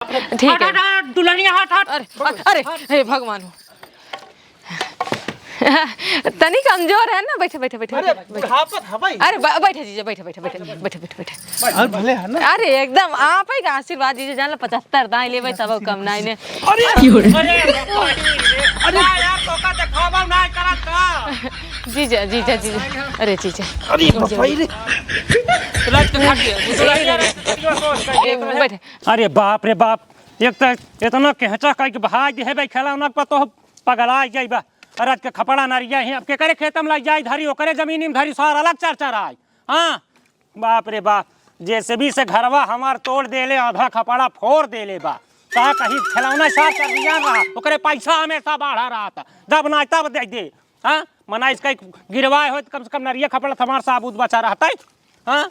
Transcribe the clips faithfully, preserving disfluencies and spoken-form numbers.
ठीक है। हट, हट, दुल्हनिया, हट, हट। अरे, अरे, हे भगवान हो। तनी कमजोर है ना, बैठे, बैठे, बैठे, अरे, बैठे, बैठे। बुढ़ापत है भाई। अरे, ब-, बैठे जीजा, बैठे, बैठे, बैठे, बैठे, बैठे, बैठे। और भले है ना? अरे, एकदम आप ही का आशीर्वाद जीजा, जान लो, पचहत्तर दाई लेबै, तब कम नाई ने। अरे, अरे, अरे, अरे, यार, तोका देखावा ना करत का? जीजा, जीजा, जीजा। अरे, जीजा। अरे, बाप रे। रात के खा के, ए, बैठे। अरे, बाप रे, बाप। एक त इतना केहचा कई के बहाई दे है भाई, खेलौना पर तो पगला जाई बा। रात के खपड़ा नरिया ही, अब केकरे खेत में लग जाई धरी, ओकरे जमीन में धरी, सार अलग चर चर आई। हाँ, बाप रे बाप, जेसीबी से घरवा हमार तोड़ देले, आधा खपड़ा फोड़ देले बा। का कही, खेलौना सार चर दिया रहा, ओकरे पैसा हमेशा बढ़ा रहा था, जब ना तब दे दे। हाँ, मना इसका गिरवाए हो तो कम से कम नरिया खपड़ा हमार साबुत बचा रहता है। हाँ,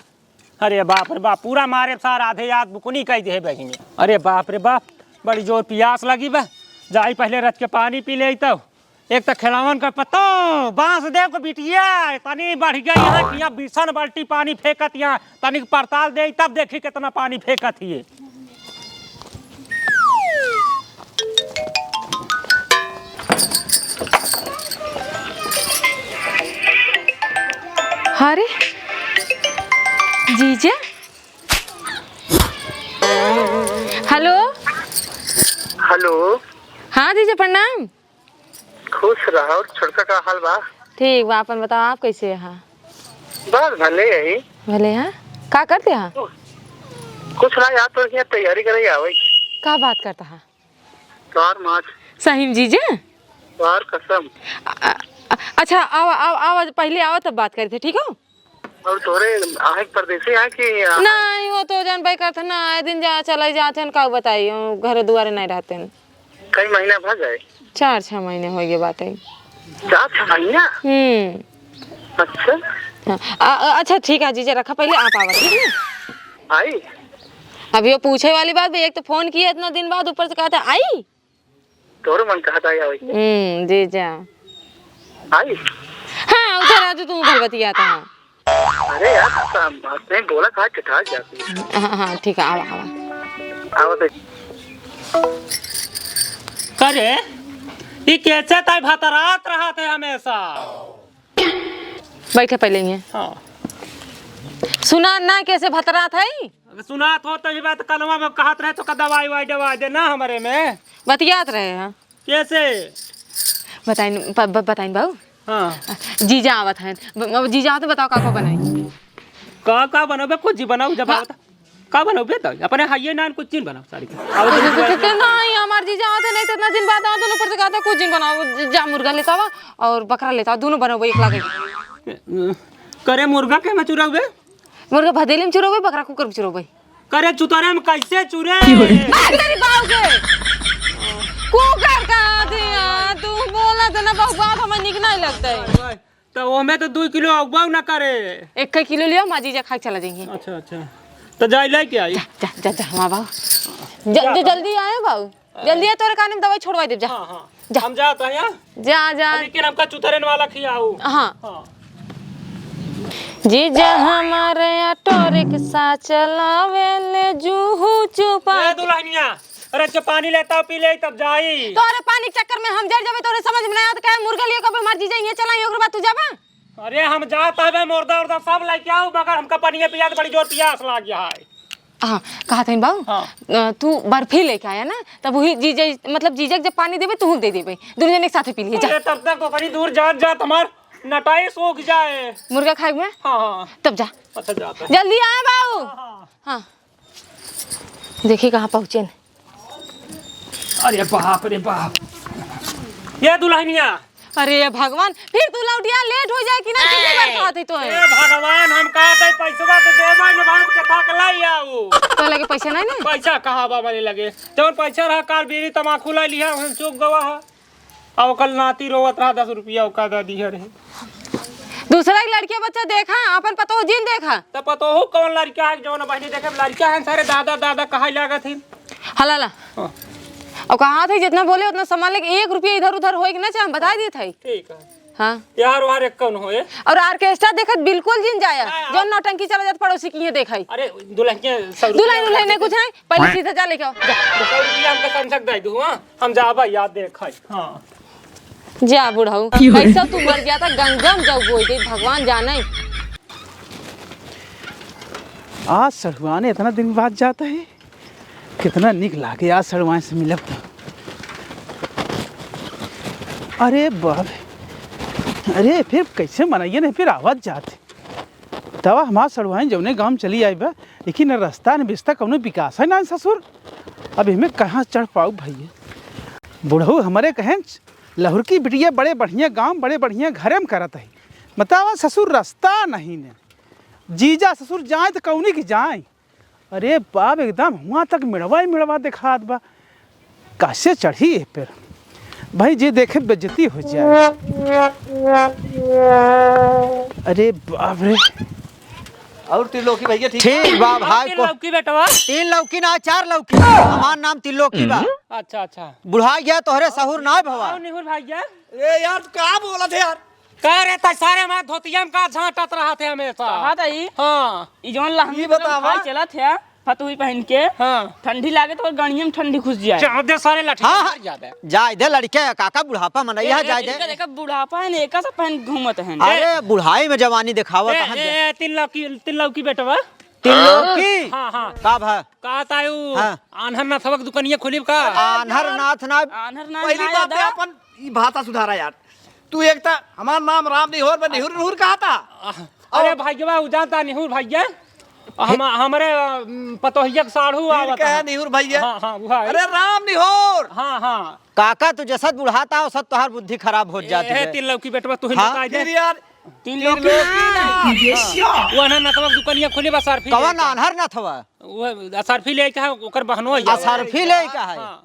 अरे बाप रे बाप, पूरा मारे सार आधे याद बुकनी कह दे बहिनी। अरे बाप रे बाप, बड़ी जोर पियास लगी बा, जाई पहले रच के पानी पी ले तो। एक तो खेलावन का पत्तो, बांस देव को बिटिया, तनी बढ़ गई यहाँ कि यहाँ बीसन बाल्टी पानी फेंकत यहाँ, तनी पड़ताल दे तब देखी कितना पानी फेंकत ही। अरे, जीजा। हेलो। हेलो। हाँ जीजा, प्रणाम। खुश रहो। और छोटका का हाल बा? ठीक बा, आपन बताओ, आप कैसे हैं? बस भले यही। भले हैं? का करते हैं? कुछ ना यार, तो यहाँ तैयारी करे आवे। का बात करता है? तोहार माछ। सही में जीजा? तोहार कसम। अ-, अ-, अच्छा, आवा, आवा, आवा, पहले आवा, तब बात करते, ठीक हो? और तोरे आहे परदेसी है कि आ- नहीं हो तो जान भाई करते ना, आए दिन जा चले जाते हैं, का बताई, हम घर दुआरे नहीं रहते हैं। कई महीना भा जाए? चार छह महीने हो गए बात है। चार छह महीना? हम्म। अच्छा। हाँ, आ, आ, अच्छा ठीक है जीजा, रखा पहले, आप आवा, ठीक है? आई? अब ये पूछे वाली बात भी, एक तो फोन किया इतना दिन बाद, ऊपर से कहते आई। तोरो मन कहत आई आवे के? हम्म, जीजा। आई? हाँ, उधर आ जो, तुम उधर बतियाता है। अरे यार, नहीं बोला कहा चटा जाती है। हाँ, हाँ, ठीक है, आवा, आवा। आवा तो। करे, ई कैसे ताई भतरात रहत है हमेशा? बैठे पहले ही। हाँ। सुना ना कैसे भतरात है? अगर सुनात हो तो ये बात कनवा में कहत रहे तो का दवाई वाई दवाई दे ना हमरे में। बतियात रहे हैं। कैसे? बताइन, ब-, ब-, बताइन बाबू। हाँ। जीजा आवत हैं। ब-, ब-, जीजा आवत हैं, बताओ का का बनाई? का का बनोबे? कुछ जी बनाओ जब हाँ। आवत। का बनोबे तो? अपने हाइये नान कुछ चीन बनाओ सारी। आवत के, के, के, के, नहीं, हमार जीजा आवत हैं, नहीं तो इतना दिन बाद आवत हैं, ऊपर से कहते हैं, कुछ चीन बनाओ, जा मुर्गा लेता आवा और बकरा लेता आवा, दोनों बनोबे एक लागे। करे मुर्गा के में चुराओबे? मुर्गा भदेली में चुरौबे, बकरा कुकर में चुरौबे। करे चुतरे में कैसे चुरे? अरे तेरी बाऊ के। कुकर कहा थे यार, तू बोला था ना बाऊ, बात हमें निक नहीं लगता है। तो ओमे तो दो किलो अगुआ ना करे। एक किलो लियो, माँ जीजा खा के चला जाएंगे। अच्छा, अच्छा। तो जाई लेके आई। जा, जा, जा, जा, हमारा बाऊ। ज-, जा। ज-, जल्दी आए बाऊ। जल्दी आ, तोरे कान में दवाई छोड़वाई देब, जा। हाँ, हाँ। जा। हम जात हैं, हाँ? जा, जा। लेकिन हमका चुतरन वाला खियाऊ। हाँ। हाँ। जीजा हमारे ऑटो रिक्शा चलावे ले जूहू चुपा। ए दुल्हनिया, अरे अच्छा पानी लेता पी ले तब जाई। तोरे पानी के चक्कर में हम जर जाबे, तोरे समझ में नहीं आवत, काहे मुर्गा लिए कबे हमार जीजा ये चलाई, ओकरे बाद तू जाबा? अरे हम जात हबे, मुर्दा उर्दा सब लेके आओ, मगर हमका पनिया पिया दे, बड़ी जोर पियास लाग गया है। हाँ, कहा था बाबू, हाँ। अ, तू बर्फी लेके आया ना, तब वही जीजा, मतलब जीजा के जब पानी देबे, तू दे देबे, दोनों जने एक साथ पी लिए, जा। अरे तब तक तो कहीं दूर जात जात हमार नटाई सूख जाए। मुर्गा खाए में? हाँ, हाँ। तब जा। अच्छा, जाता है। जल्दी आए बाबू। हाँ, हाँ। हाँ। देखी कहाँ पहुँचे न। अरे बाप रे बाप। ये दुल्हनिया। अरे भगवान, फिर तू लौटिया लेट हो जाए कि ना, कितनी बार कहत है तो है। ए भगवान, हम कहत है पैसवा तो दे भाई, मैं भाई के थाक लाई आऊ। तो लगे पैसा नहीं ना? पैसा कहाँ बा हमारे लगे? जौन पैसा रहा काल बीड़ी तमाकू ला लिया, हम चूक गवा है। अब कल नाती रोवत रहा, दस रुपया ओका दे दिया रहे। दूसरा एक लड़किया बच्चा देखा, अपन पतोह जिन देखा। त पतोहू कौन लड़का है जौन बहिनी देखे लड़का है सारे दादा दादा कहा लागत है। हला ला। हाँ। और कहा थे जितना बोले उतना सामान लेके एक रुपया इधर उधर होए कि ना चाहे हम बता दिए थे। ठीक है। हाँ। यार, वार एक कौन हो, ए? और orchestra देखत बिल्कुल जिन जाया। हाँ, हाँ। जौन नौटंकी चला जात पड़ोसी की, ये देखाई। अरे, दुल्हन के सौ रुपया दुल्हन, उल्हन ने कुछ है, पहले सीधा जा लेके आओ, जा। सौ रुपया हमका संझक दे दू, हाँ? हम जाबा, याद देखाई। हाँ। जा बुढ़ऊ, की होई? कैसा तू मर गया था, गंगा में जाऊ बोल दे, भगवान जाने। आज सढ़ुआने इतना दिन बाद जाता है, कितना निक लागे आज सढ़ुआने से मिलब तो। अरे बाप, अरे फिर कैसे मनइया नहीं, फिर आवत जात। तब हमार सढ़ुआइन जौने गाँव में चली आई बा, लेकिन न रास्ता न बिस्ता कौनो विकास है ना ससुर। अब इमे कहाँ चढ़ पाऊ भैया? बुढ़ऊ हमरे कहें लहुरकी बिटिया बड़े बढ़िया गाँव, बड़े बढ़िया घरे में करत है। बतावा ससुर, रास्ता नहीं ने। जीजा ससुर जाए तो कौनी की जाए। अरे बाप, एकदम हुआँ तक मेड़वा ही मेड़वा देखात बा। कैसे चढ़ी ए पर? भाई जे देखे बेइज्जती हो जाए। अरे बाप रे। और तिरलोकी भैया ठीक ठीक बा? बा भाई। तीन को लौकी बेटवा। तीन लौकी ना, चार लौकी। हमार नाम तिरलोकी बा। अच्छा, अच्छा। बुढ़ा गया तोहरे सहूर ना भवा। आओ निहुर भैया। ए यार, तू का बोलत है यार? का रे, तै सारे हमार धोतिया में का झांटत रहत है हमेशा? कहा तई? हाँ। ई जौन लहंगी ई बतावा। खाई चलत है, फतुही पहन के। हाँ। ठंडी लागे तो गणिये में ठंडी घुस जाए। जाए दे सारे लठिया हाँ, हाँ। मार जाबे। जाए दे लड़के, काका बुढ़ापा मनई है, ए, जाए ए, दे। देखा, देखा, बुढ़ापा है ना, एका सब पहन घूमत है। अरे, बुढ़ाई में जवानी देखावत ए, है। ए, ए, तीन लौकी, तीन लौकी बेटवा। तीन लौकी? हाँ, हाँ। का भा? का तायू? हाँ। आन्हर नाथवा के दुकनिया खुली का? आन्हर नाथ ना। आन्हर नाथ पहली ना बात है दादा। अपन ई भाषा सुधारा यार। तू एक त हमार नाम राम निहोर बा, निहुर निहुर कहा था? आह, अरे और भैया, उ जानता निहुर भैया, हम, हे- हमरे, अम, पतोहिया के साढ़ू फिर आवत कहे है। निहुर भैया? हाँ, हाँ, वो है। अरे राम निहोर। हाँ, हाँ। काका, तू जसत बुढ़ाता हो, सत तोहार बुद्धि खराब होत जात ए, है। तीन लौकी बेटवा, तू ही हाँ? बताई दे। फिर यार, तीन तीन लौकी लौकी ना। ना। हाँ। वो ना नथवा के दुकनिया खुली बा, सरफी कवन लेके। आन्हर नथवा? वो सरफी लेके है, ओकर बहनो है। आ, सरफी लेके है। हाँ।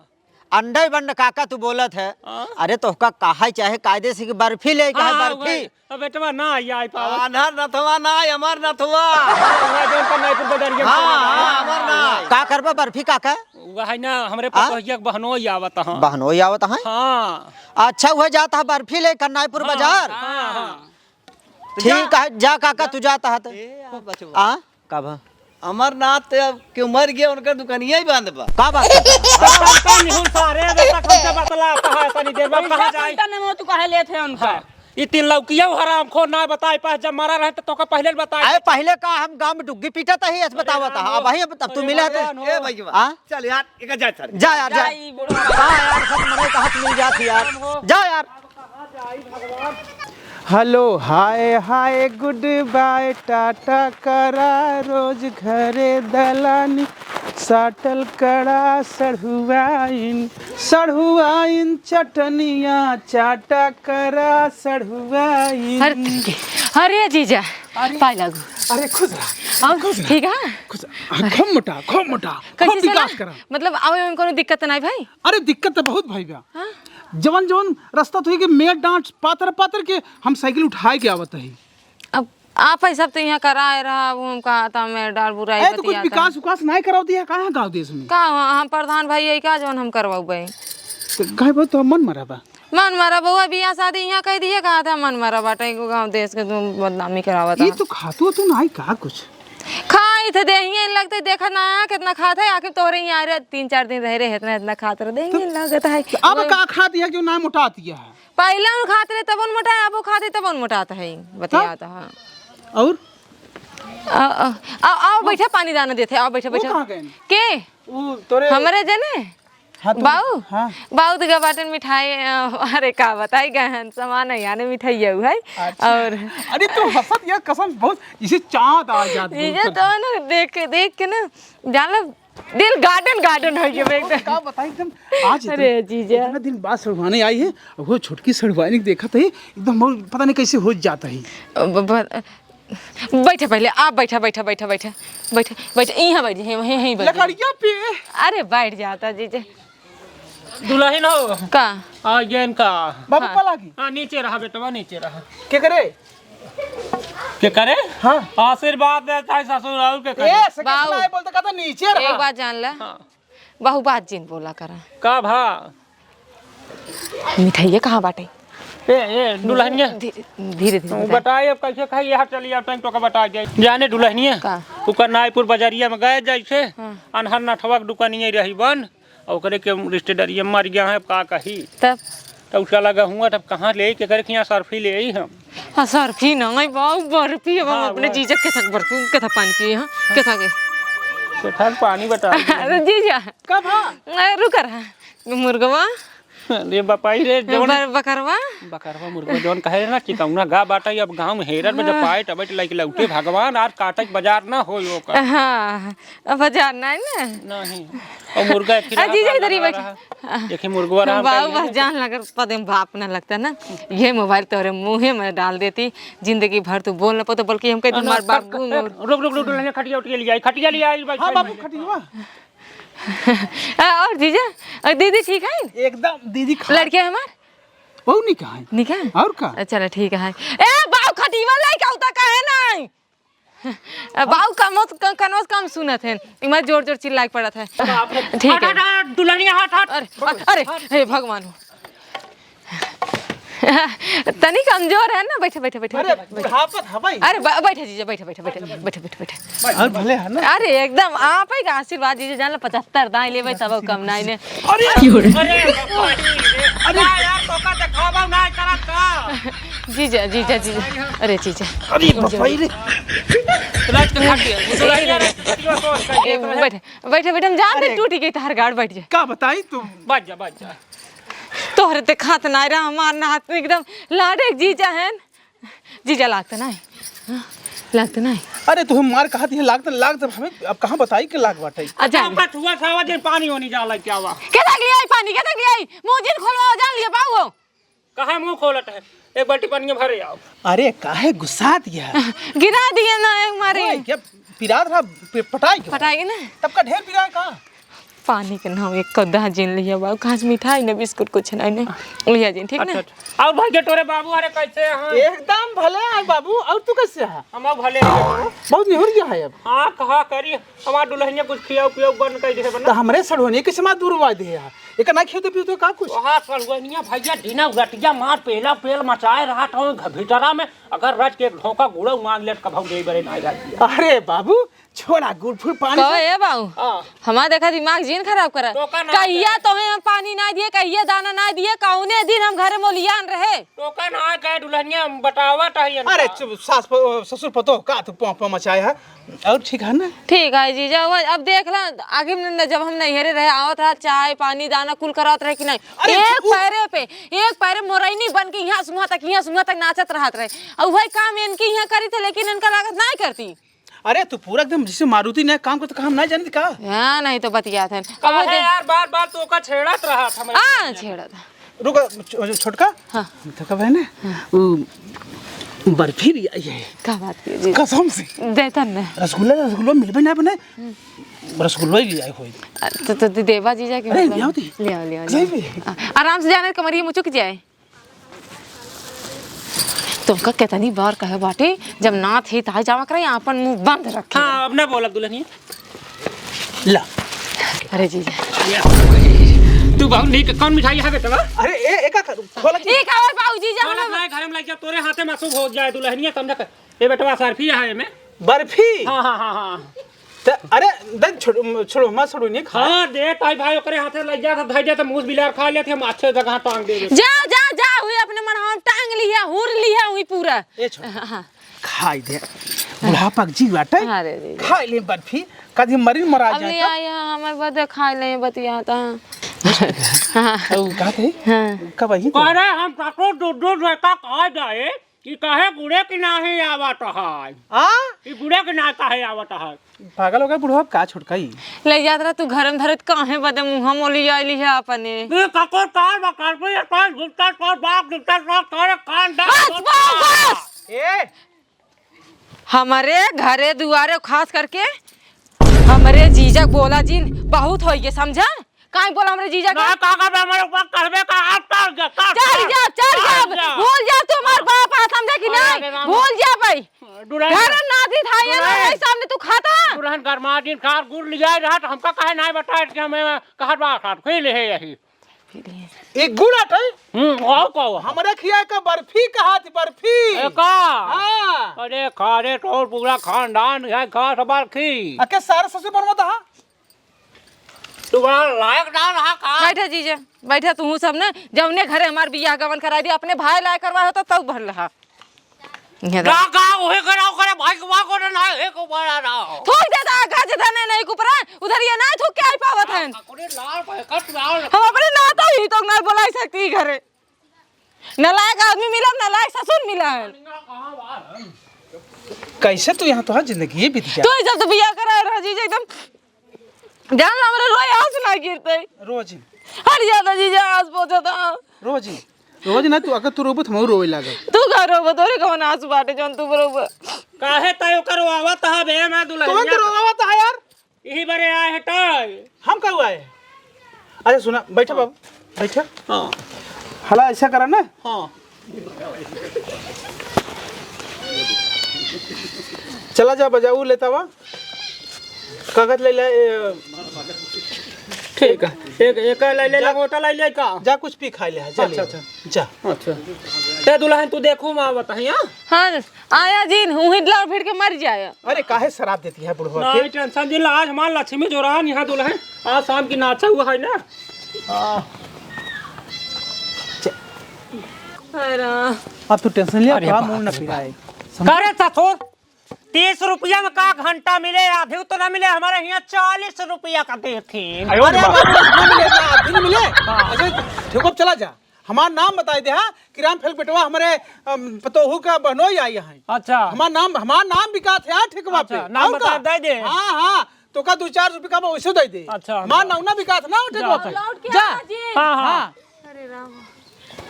अंडे बंड काका तू बोलत है। हाँ। अरे तोहका कहा चाहे कायदे से कि बर्फी लेके है, हाँ, हाँ, बर्फी। वही। अब बेटवा ना आई, आई पावत। आन्हर नथवा ना, अमर नथवा। वह जौन कन्नाईपुर बजरिया में हाँ, चला हाँ, गया। अमर ना। का करबा बर्फी काका? वह है ना, हमरे हाँ? पतोहिया के बहनोई आवत है। बहनोई आवत है? हाँ। अच्छा, वह जात है बर्फी लेकर नाईपुर हाँ, बाजार? हाँ, हाँ। तो ठीक जा। है, जा काका, तू जात है तो। ए, आ बचवा। आ? का बा? अमरनाथ के मर गया, उनकर दुकनिया ही बंद बा। का बात करता? हाँ, उनका निहुर सारे, अबे तक हमसे बतला, कहाँ तनी देर में, कहाँ जाए? तने मुँह तू काहे लेत है उनका? हाँ, ई तीन लौकिया हरामखोर ना बताए पास, जब मरा रहे तो तोका पहले बताए। अरे पहले का हम गांव में डुग्गी पीटत ही, ऐसे बतावत है। अब भाई, अब तब तू मिला तो। ए भैया, हाँ? चल यार, एक जा चल। जा यार, जा। जा, ई बुढ़वा। का यार, सब मरे का हाथ मिल जात यार। जा यार। हेलो, हाय हाय, गुड बाय, टाटा करा, रोज घरे दलानी, साटल कड़ा, सढ़ुआइन, सढ़ुआइन चटनिया, चाटा करा, सढ़ुआइन। अरे तनके, अरे जीजा, अरे, पाय लागू। अरे खुश रहा, और खुश रहा। ठीक है? खुश रहा। हाँ, खूब मोटा, खूब मोटा, कैसे खूब चला? विकास करा। मतलब, आवे में कोनो दिक्कत नहीं भाई? अरे दिक्कत तो बहुत भाई बा। हाँ? जवन जवन रास्ता तो है कि मेड़ डांट पातर पातर के हम साइकिल उठाए के आवत है। अब आप ही सब तो यहाँ कराए रहा, वो हम कहा था मैं डाल बुराई ए, तो कुछ बतियाता। विकास उकास नहीं कराव दिया, कहाँ गाँव देश में? का हम प्रधान भाई है का जवन हम करवाऊ बे? तो गाय बहुत तो मन मरा बा। मन मरा बउआ, बियाह शादी यहाँ कह दिए, कहा था मन मरा बाटे, एगो गाँव देश के तुम बदनामी करावत ये है। तो खातू तू नहीं कहा कुछ। खाई थे देहिए लगते, देखा ना कितना खात है, आखिर तोहरे यहाँ रहे, तीन चार दिन रह रहे, इतना, इतना खात रहे, देहिए तो लगत है। तो अब वही का खात है जो ना मोटात है? पहले उन खात रहे, तब उन मोटाए, अब वो खाते, तब उन मोटात है, बतियात है। और? आ, आ, आ, आओ, बैठा, पानी दाना देते, आओ, बैठा, वो बैठा। कहाँ गए? के? वो तोरे हमरे जने? हाँ, तो बाऊ? हाँ। बाऊ तो गए बाटन मिठाई, अ, अरे, का बताई, गहन सामान है, यानी मिठाई है, है। अच्छा। और अरे, तू हंसत यार, कसम, बहुत इसे चाँद आ जात, ये बहुत तो ना, देख के, देख के ना, जान लो, दिल garden, garden हो गया एकदम। का बताई एकदम, आज अरे इतना, जीजा। इतना दिन बाद सड़वाने आई है, और वो छोटकी सड़वाने देखा था, एकदम वो पता नहीं कैसे हो जाता है। ब-, ब-, बैठा पहले, आप बैठा, बैठा, बैठा, बैठा, बैठा, बैठा, यहीं बैठ, यहीं, यहीं बैठ। लकड़िया पे। अरे बैठ जाता जीजा। दुल्हन हो। का? आ गया इनका। बाबू हाँ। पलागी। हाँ, नीचे रहा बेटवा, नीचे रहा। के करे? के करे? हाँ। आशीर्वाद देता है ससुर और के करे? ए, से बाबू। कितना है बोलते कहता नीचे रहा। एक बात जान ले। हाँ। बहु बात जिन बोला करा। का भा? मिठाइया कहाँ बाटे? ए, ए, दुलहनिया। धीरे, धीरे, धीरे, वो बताए। बताए, अब कैसे खाई, यहाँ चली आओ, टाइम तो का बता दे। जाने दुलहनिया, का? ओकर नाईपुर बजरिया में गए जैसे, हाँ। अनहर नठवा के दुकानिया रही बन, और ओकरे के रिश्तेदारिया मर गया है, अब का कही? तब? तब उ साला गहुआ, तब कहाँ ले, के करे कि यहाँ सर्फी ले आई हम। हाँ, सर्फी ना, आई बाऊ बर्फी, अब हम हाँ, अपने बस। जीजा के थक बर्फी, के थक पानी पिए, हाँ, के थक के। के थक पानी बता दे। अरे जीजा। कब हाँ? अरे रुक रहा, मुर्गवा। अरे बपाई रे, जवन बर-, बकरवा? बकरवा मुर्गा जवन कहे ना, चितौना गा बाटा, अब गाँव में हेरत में जब हाँ। पाए, तबे तो लइके लौटे भगवान, आज काटे के बाजार ना होई ओकर। हाँ, अब बाजार ना है ना? नहीं। और मुर्गा एक आ, जीजा, इधर ही बैठ। रहा। देखी मुर्गवा रहा, बाऊ, बस जान लगर पदे में बाप ना लगता ना, ये मोबाइल तोरे मुँहे में डाल देती, जिंदगी भर तू बोल न पातो, बल्कि हम कहते ना, हमार बाप कर, गुम कर, और रुक, रुक, रुक, रुक, खटिया उठ के ले आई, खटिया ले आई, बैठ, हाँ, बैठ, बाबू, बैठ। खटिया। आ, और जीजा, और दीदी ठीक है? एकदम दीदी खा लड़के हमार? बहुत निक है। निक है? और का? चला ठीक है। ए, बाऊ खटीवा लाई का उता काहे नहीं? आ, बाऊ कमोस, क-, कनोस कम सुनत है। इमा जोर जोर चिल्लाए पड़त है। बाप रे। ठीक है। हट, हट, हट, दुल्हनिया हट, हट। अरे, अरे, हे भगवान हो। तनी कमजोर है ना, बैठे, बैठे, बैठे, अरे, बैठे, बैठे। बुढ़ापत हवाई। अरे, ब-, बैठे जीजा, बैठे, बैठे, बैठे, बैठे, बैठे। और भले है ना? अरे, एकदम आप ही का आशीर्वाद जीजा, जान लो, पचहत्तर दाई लेबे, तब कम नाई ने। अरे, अरे, अरे, अरे। ना यार, तोका देखावा ना, इतना का? जीजा, जीजा, जीजा। अरे, जीजा। अरे, बाप रे। रात के खा के, वो तो ए, रात के खा के, ए, बैठे, बैठे, बैठे, हम जान दे, अरे। टूट गई तार गाड़, बैठ जा। का बताई तू? बैठ जा, बैठ जा। तोहरे ते खात ना रहा, हमार नात एकदम लाडे के जीजा है। जीजा लागत ना है। हाँ, लागत ना है। अरे, तुहे मार कहा दिए, लागत, लागत, हमें अब कहाँ बताई के लाग बाटे। अच्छा। अब बस हुआ सावा दिन पानी होनी जाला क्या हुआ? के तक लिया पानी, के तक लिया? मुँह जिन खोलवा, जान लिया बाबू। कहाँ मुँह खोलत है? एक बाल्टी पानी भरे आओ। अरे, काहे गुस्सात गया? गिरा दिए ना एक मारे। ओए, क्या पिरात रहा, पि-, पटाई के? पटाई के ना। तब का ढेर पिराए का? पानी के नाम एक कद्दा जिन लिया बाबू, खास मिठाई ना, बिस्कुट कुछ नहीं, नहीं। लिया जिन, ठीक ना? अच्छा, अच्छा। और भाई के तोरे बाबू अरे कैसे हैं? एकदम भले हैं बाबू, और तू कैसे है? हम भले हैं। बहुत निहुर गया है अब। हाँ, कहा करी, हमार दुल्हनिया कुछ खियाऊ पियाऊ बंद कर दे बना। तो हमरे सड़ोनी के समा दूर वाय दे है। एक ना खियो तो पियो तो का कुछ? वहाँ सड़ुआनिया भैया ढीना रतिया मार पेला पेल मचाए रहा था घ-, भीतरा में। अगर रच के एक ढोका गुड़ा मांग ले तो कभऊ दे बरे ना जाती है। अरे बाबू, छोड़ा गुड़ फुड़ पानी कहो से। ए बाऊ, हाँ। हमार देखा दिमाग जिन खराब करा। तो का ना कहिया तोहे हम पानी ना दिए, कहिया दाना ना दिए, कौने दिन हम घरे मोलियान रहे? तो का ना कहे दुल्हनिया बतावत है इनका। अरे चुप, सास प-, ससुर पतोह का तू पों पों मचाए है? और ठीक है ना? ठीक है जीजा, वो अब देख ला, आगे में न-, जब हम नैहरे रहे, आवत रहा, चाय, पानी, दाना कुल करावत रहे कि नहीं? अरे, एक उ- पैरे पे, एक पैरे मोरैनी बन के यहाँ सुहा तक, यहाँ सुहा तक नाचत रहत रहे। और वही काम इनकी यहाँ करी थे, लेकिन इनका लागत नहीं करती। अरे, तू पूरा एकदम जैसे मारुति ने काम को तो काम नहीं जानती का? हाँ, नहीं तो बतियात है। अब काहे वो दे- यार, बार-बार तो ओका छेड़त रहा था मैं। हाँ, छेड़त। रुको, छो-, छोटका। हाँ। तो कब है ना, हाँ। वो बर्फी भी आई है। का बात किए जी? कसम से। देतन ना। रसगुल्ला, रसगुल्ला मिलबे ना बने। हम्म। रसगुल्ला ही ले आए होई। अ, तो, तो दे-, देवा जीजा के अरे, मतलब। ले आओ दी। ले आओ, ले आओ, ले सही आओ। में? आ, आराम से जाने कमरिया मुचुक जाए। तुमका कितनी बार कहे बाटे, जब नात ही ताई जावा करे, आपन मुंह बंद रखे। हाँ, अब ना बोलब दुल्हनिया। ला। अरे जीजा। तू बहुत नीक, कौन मिठाई है बेटवा? अरे, ए, एका कर, खोला जी। ई का और बाबू जीजा, खोला हम ना, घर में लग जा, तोरे हाथे में अशुभ हो जाए दुल्हनिया, समझा कर। ए बेटवा, सर्फी है एमे। बर्फी? हाँ, हाँ, हाँ, हाँ। त, अरे, दे, छोड़, छोड़ो, मत छोड़ो, नहीं खा। हाँ, दे, ताई भाई, ओकरे हाथे लग जा, धर जा, त मूस बिलार खा लेते, हम अच्छे जगह टांग देबे। जा, जा, जा, हुई अपने मन हम टांग लिया, हुर लिया, हुई पूरा। ए, छोड़। हाँ, हाँ। खाई दे। बुढ़ापा के जी बाटे। अरे रे रे। खाई ले बर्फी, कभी मरी मरा अब जाए ले तो। आया, हमारे बदे खाई ले, बतियाता। हाँ। तो का कही? हाँ। कब आई? अरे, हम ससुर दूध, दूध रहता खा जाए, कि काहे गुड़े की नाही आवत है? आ? कि गुड़े की ना काहे आवत है? पागल हो गया बुढ़वा, का छोटका ई? ले जात रहा तू घर में धरत, काहे बदे मुंह मोली आइली है अपने? ये कको तार बकार पे ये तार गुप्ता तार बाप गुप्ता तार तारे कान डाल बस, बस, बस! ए, हमरे घरे दुआरे, खास करके हमरे जीजा बोला जिन बहुत होइगे, समझा? काहे बोला हमरे जीजा का? ना, का करबे, हमरे ऊपर कहबे का, आज चढ़ जा, चढ़, चढ़ चढ़। जा, चढ़ जा, चढ़ जा। भूल जा तू हमार बाप आ, समझा कि अरे, नहीं? अरे, राम। भूल जा भाई। दुराई घर ना। नाती था, ये ना, दुराई। भाई सामने तू खाता। दुल्हन गरमा दिन कार गुड़ लिया रहा, तो हमका काहे नहीं बताए कि हमें कहत बा, साथ खेले है यही। एक गुड़ आटे? हम्म, और का हुआ? हमरे खिया का बर्फी कहा थी, बर्फी। ए का? हाँ। अरे खा रे, तोर पूरा खानदान है, खा सब बर्फी। अके सारे ससुर बनवा था? तू बड़ा लायक ना रहा का? बैठा जीजा, बैठा तू सब ना, जौने घरे हमार बियाह गवन कराई दी, अपने भाई लायक करवा होता तब भर रहा। ये तो का, का, उहे कराओ करे, भाई के वाको ना, हे को बड़ा ना हो। थूक देता, गाज धने नहीं कुपरा, उधर ये ना थूक के आई पावत हन। अरे लाल भाई, कट लाल। हम अपने नाता ही तो ना बोलाई सकती घरे। नालायक आदमी मिलन, नालायक ससुर मिलन। कैसे तू यहाँ तो जिंदगी ये बीत गया? तू जब तो बियाह करा रहा जीजा एकदम जान ला, हमरे रोए आँसू ना गिरते। रोज ही। हट जाता जीजा, आँस पहुँचता। रोज ही। रोज ना तू, अगर तू रोबत, हम रोवे लागल। तू का रोबत, तोरे कौन आँसू बाटे जौन तू रोबत? काहे तय ओकर रोआवत हा बे, मैं दुल्हनिया कौन तो रोआवत हा यार? यही बरे आए हटाए। हम का हुआ है? अच्छा सुना, बैठा बाबू, बैठा। हाँ। हला ऐसा करा ना। हाँ। चला जा, बजाऊ लेता हुआ। कागज ले ले, ए, ठीक है। एक, एक ले ले, जा। लंगोटा ले ले का? जा, कुछ पी खा ले, जा अच्छा, ले। अच्छा। जा। अच्छा। ए दुल्हन, तू देखू, माँ बताई, हाँ? हाँ, आया जिन, उही लड़ भिड़ के मर जाया। अरे, काहे शराब देती है बुढ़वा के? नहीं, tension जिन ला, आज हमार लक्ष्मी जोरान यहाँ दुल्हन, आज शाम की नाचा हुआ है ना। हाँ। च- अरे। अब तू tension लिया, अरे का बाप मूड ना रे पिराए। बाप। समझ- करे ससुर, तीस रुपया में का घंटा मिले, आधी तो ना मिले, हमारे यहाँ चालीस रुपया का देते हैं। अरे बाबू, इतना मिले, इतना आधी नहीं मिले। हाँ। अच्छा, ठीक हो, चला जा। हमार नाम बताई दे, हाँ, कि राम फेल बेटवा हमरे, अम, पतोहू का बहनोई आई है। अच्छा। हमार नाम, हमार नाम बिकात है, हाँ, ठेकवा अच्छा, पे। नाम और बता का? दे दे। हाँ, हाँ, तो का दो चार रुपया का वैसे दे दे। अच्छा, हमार अच्छा। नाम ना बिकात ना, ठेकवा जा। पे। लौट के जा। आ जी। हाँ, हाँ। हाँ। अरे राम,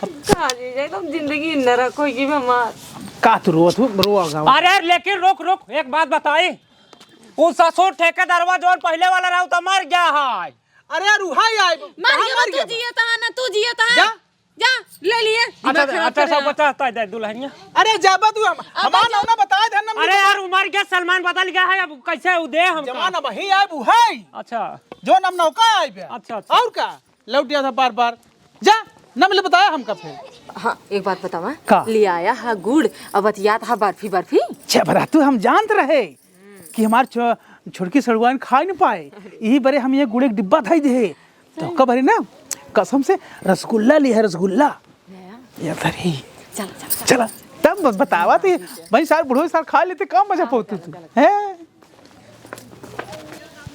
का जी, एकदम जिंदगी नरक होई गई हमार। का तू रोत हो? रो आ गाँव। अरे लेकिन रुक, रुक, एक बात बताई, उ ससुर ठेकेदारवा जौन पहिले वाला रहा, उ तो मर गया है। अरे यार, उहाई आए, मर कहाँ गया, मर तू गया? जियत हा ना, तू जियत हा। जा। जा, ले लिए, अच्छा, दिमाग खराब अच्छा, करे सब हैं। पचास ताई दे दुल्हनिया। अरे जाबा तू हम, अब हमार जा। नाम ना बताए, धन नाम अरे नहीं यार, उमर के सलमान बदल गया है, अब कैसे उ दे हमका? जमाना वही आए, उहाई। अच्छा। जो नाम नौका आए बे। अच्छा, अच्छा। और का? लौट गया था बार बार। जा, ना मिले बताया हमका फिर। हाँ, एक बात बतावा। का? ले आया हा गुड़, अब बतियात हा बर्फी, बर्फी। छे भरा तू हम जानत रहे कि हमार छो-, छोटकी सड़ुआइन खाए न पाए। यही बरे हम ये गुड़ एक डिब्बा धाई दे। तो का भरे ना, कसम से रसगुल्ला ली है, रसगुल्ला। नया? ये धरी। चल, चल, चल। चला, तब बतावा थी, भाई सार बुढ़ो सार खा लेते, कम मजा पौती तू। हैं?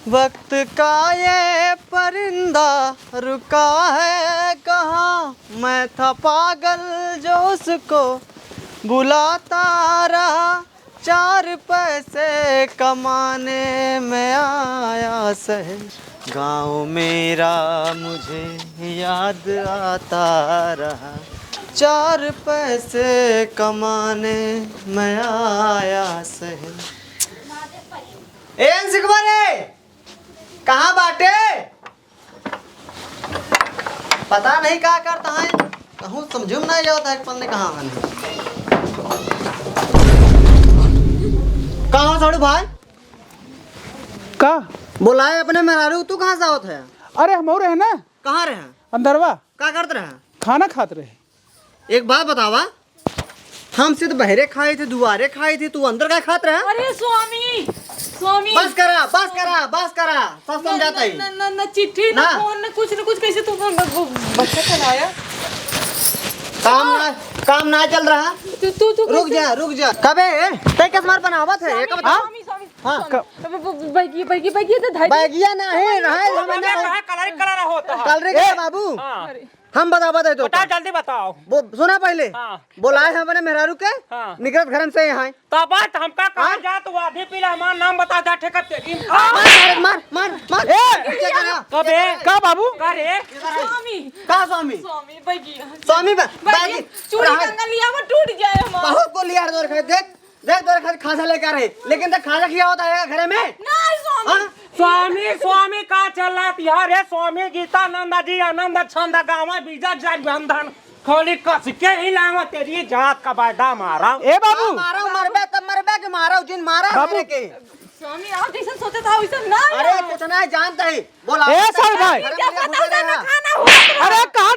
वक्त का ये परिंदा रुका है कहाँ, मैं था पागल जो उसको बुलाता रहा, चार पैसे कमाने मैं आया शहर, गाँव मेरा मुझे याद आता रहा, चार पैसे कमाने मैं आया शहर। ए अंशिकवा रे, कहाँ बाटे? पता नहीं का करता है, कहूँ समझ में नहीं आवता है, पन्ने कहाँ हन। कहाँ हो साड़ू भाई? का? बोलाए अपने मेहरारू, तू कहाँ से आवत है? अरे हम और है ना। कहाँ रहे? अंदरवा। का करत रहे? खाना खात रहे। एक बात बतावा, हमसे तो बहरे खाए थे, दुआरे खाए थे, तू अंदर का खात रहा? अरे स्वामी, स्वामी। बस करा, बस करा, बस करा, सब न, समझाता न, ही। न, न, न चिट्ठी, न ना। फोन, न कुछ, न कुछ, कैसे तू ब-, ब-, बच्चा चलाया? काम ना, काम ना चल रहा। तू, तू, तू रुक कैसे? जा, रुक जा। कबे, ए, तै कस मार बनावत है, एक बता। स्वामी, स्वामी, हाँ। स्वामी। क- ब-, ब-, ब-, बैगी, बैगी, बैगी, तो धरी। बैगिया ना है, रहा है, हम अबे ना। कहाँ कलर, कलर होता है? कलर के ए, बाबू। हाँ। अरे। हम बतावा दे तो बताओ, का? जल्दी बताओ। वो सुना पहले। हाँ। बोलाए हैं अपने मेहरारू के, हाँ। निकलत घरन से यहाँ। तो बात हमका कहा हाँ? जा, तो आधी पीला हमार नाम बता जा, ठेका तेरी। मार, मार, मार, मार। ए! क्या कर रहा? कबे? का बाबू? का रे? स्वामी। का स्वामी? स्वामी, बैगिया। स्वामी बा-, बैगिया, बैगी। चूड़ी रहा। कंगन लिया, वो टूट जाए हमार। बहुत को लिया, देख, देख, तोरे खातिर खाजा लेके आ रहे, लेकिन तो खाजा खिया होता है घरे में? नहीं, स्वामी। हाँ? स्वामी, स्वामी का चलात यार, हे स्वामी गीतानंद जी, आनंद छंद गावा, बीजा जग बंधन, खोली कस के हिलावा, तेरी जात का बैदा मारा। ए बाबू। हाँ, मारा, मरबे तब मरबे के मारा, जिन मारा बाबू। हमरे के। स्वामी, आप जैसन सोचत हा, वैसन ना अरे, है। कुछ नहीं जानता ही। बोला, ए, साहब भाई। घर में क्या घुसे पता रहे था हैं। खाना हुआ तो अरे, कहाँ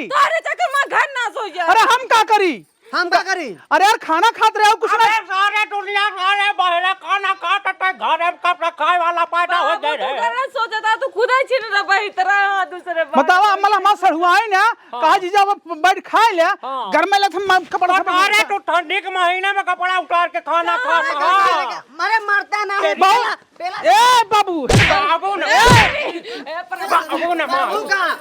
तोहरे चक्कर में घर नाश हो जाए। अरे हम का करी? हम का करी? अरे यार, खाना खात रहे हो कुछ ना। अबे सारे दुनिया, सारे बहरे खाना खात थे, घरे में कब से खाए वाला पैदा हो बाबू, जाए तू रे। गलत सोचता, तू खुद ही छिनरा बहितरा है दूसरे बात बतावा, में। अम्मा ला हमार सढ़ुआई ना, हाँ। कहा जीजा अब बैठ खाए ले, हाँ। घर में ले हम कपड़ा बता सपड़ा रे, तू ठंडी के महीने में कपड़ा उतार के खाना हाँ, खाता हाँ, है। हाँ। अरे मरता ना है, तेरी बेला, बेला। ए बाबू। बाबू ना। ए, ए, बाबू ना मार। बाबू कहाँ?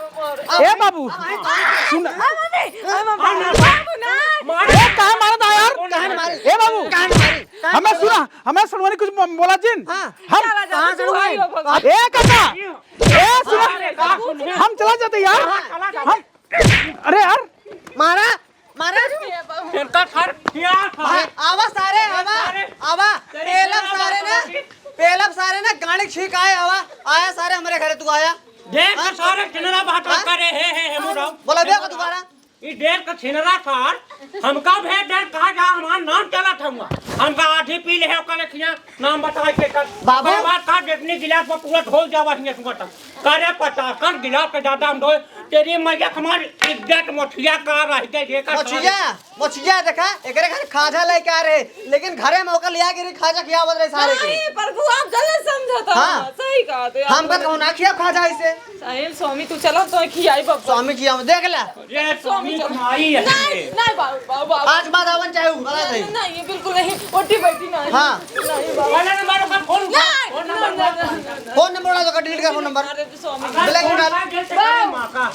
ए बाबू। सुन। आ, मम्मी, आ, मम्मी, बाबू ना। मार। ए, काहे मारत है यार? काहे मारी? ए बाबू। काहे मारी? हमें सुना, हमें सुनवानी कुछ बोला जिन। हाँ। हम चला जा, कहाँ तू से आई हो भगवान। ए काका। ए सुना। अरे, का सुन? हम चला जाते यार। हाँ, चला जा। हम, अरे यार। मारा, मारा। इनका सर क्या था? भाई, आवा सारे, आवा, सारे। आवा। तेरी पेलब सारे ना, बात होगी। पेलब सारे ना, गाड़ी छीक आए, आवा। आया सारे हमरे घरे, तू आया। देख हाँ? सारे किनरा बात हाँ? करे, हे, हे, हे, मुराव। बोला, देखो दोबारा। ई डेढ़ का छिनरा सार, हमका भेज दे, कहा जा, हमार नाम चलत हुआ। हमका आधी पी ले है, ओकर खिया नाम बताए के कर। बाबू। ओकरे बाद का जितनी गिलास में पूरा ढोल जावा हियां सुबह तक। करे पचासन गिलास से ज्यादा हम ढोए। तेरी मैया हमार इज्जत मोछिया का रह गई, देखा मोछिया, सारी। मोछिया देखा, एकरे घर खाजा लेके आ रहे, लेकिन घरे में ओकर लिया के खाजा खियावत रहे सारे के। नहीं, प्रभु, आप गलत समझत हो। हाँ। सही कहा थे आप। हम का कहूँ ना खिया खाजा इसे। साहिल, स्वामी, तू चला, तो खियाई बब्बा। स्वामी खिया, देख ले। ये स्वामी स्वामी चला। कमाई है। नहीं, नहीं, बाबू, बाबू, बाबू। आज बाद आवन चाहे उ, गलत है। नहीं, नहीं, ये बिल्कुल नहीं। उठी बैठी नहीं। हाँ। नहीं, बाबू। वाला नंबर का फोन, नहीं, फोन नंबर नहीं, मार। नहीं, नहीं। फोन नंबर उड़ा दो, डिलीट कर फोन नंबर। अरे, तो स्वामी। ब्लैक उड़ा। माँ का।